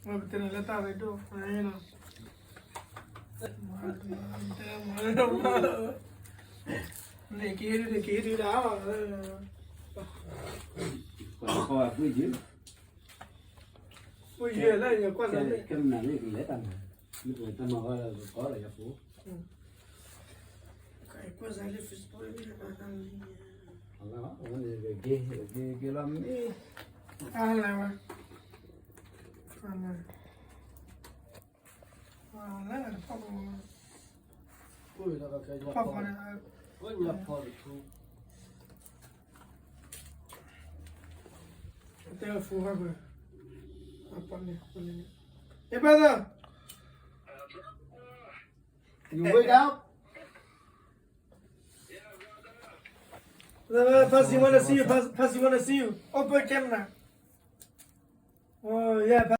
ပတဲနၤလၢတၢ်ရ့ဒိၣ်, နက့ၤဒုး နက့ၤဒုးဒၣ်, ပှ့ယလၢယကွၢ်စၢ်လၢ ကမနၤလၢကလဲၤတၢ်မၤ, မ့ၢ်တမၤဝဲလၢကီလီၤယၤဖိ, ကွၢ်စၢ်လၢ Facebook လၢ အဝဲန့ၣ် က့ၤက့ၤလီၤမ့ၢ် အါလၢဝဲ လၢဖီၣ်ဖီၣ်န့ၣ် ဖီၣ်ဖီၣ်န့ၣ် တဲဖိဘၣ်ဘၣ်, အပီန့ၣ် Hey brother, you wake up? Pastor wanna see you, Pastor wanna see you. Open camera. Oh yeah.